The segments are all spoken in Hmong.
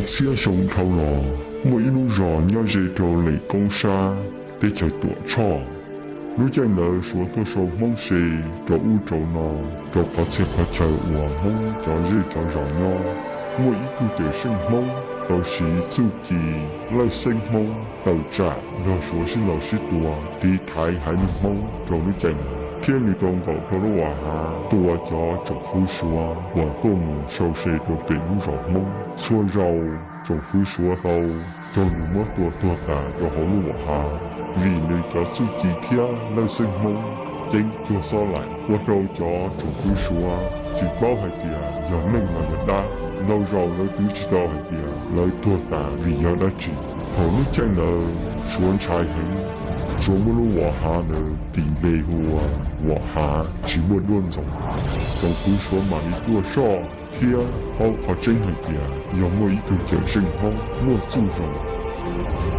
Txhiab xyoo dhau los, muaj ib lub zos nyob ze rau Lis Koob sab teb chaws Tuam Tshoj. Lub caij ntawd Suav tuaj sau Hmoob se rau ub rau no, rau qhov txhia qhov chaw uas Hmoob cov zej cov zos nyob. Muaj ib tug cawm seej Hmoob tau siv txuj ci lawj xeeb Hmoob tawm tsam nrog Suav sib ntaus sib tua tiv thaiv haiv neeg Hmoob rau lub caij ntawd, thiab nws tau nqaum rau lub uas hav tua cov tsoom fwv Suav uas tuaj mus sau se rau pem lub zos Hmoob. Txhua zaus tsoom fwv Suav tau raug nws muab tua tuag tas rau hauv lub uas hav, vim nws cov txuj ci thiab lawj xeeb Hmoob ceeb cuag xob laim, ua rau cov tsoom fwv Suav tsis paub hais tias yog neeg los yog dab. Ntau zaus lawv twv tsis tau hais tias lawv tuag tas vim yog dab tsi. Thaum lub caij ntawd Suav ntshai heev, Suav muab lub uas hav ntawd tis npe hu ua uas hav tsis muaj duab ntxoov. Tsoom fwv Suav mam li tuaj soj thiab paub qhov tseeb hais tias yog muaj ib tug cawm seej Hmoob muaj txuj zoo.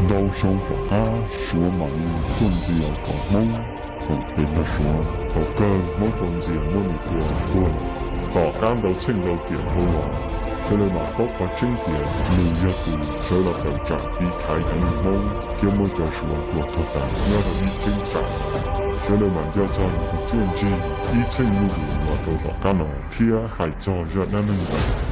Ntau xyoo tom qab Suav mam li tuaj ntxias kom Hmoob koom tes nrog Suav, thaum kawg Hmoob tau ntxias muab nws tua tuag. Tom qab ntau txheej ntau tiam dhau los, sawv daws mam paub qhov tseeb tias nws yog tus sawv los tawm tsam tiv thaiv haiv neeg Hmoob thiab muab cov Suav tua tuag tas nyob rau ib txheeb tsam. Sawv daws mam nco txog nws tus txiaj ntsig ib txheej zuj zus los rau tom qab no thiab hais txog zaj dab neeg ntawd.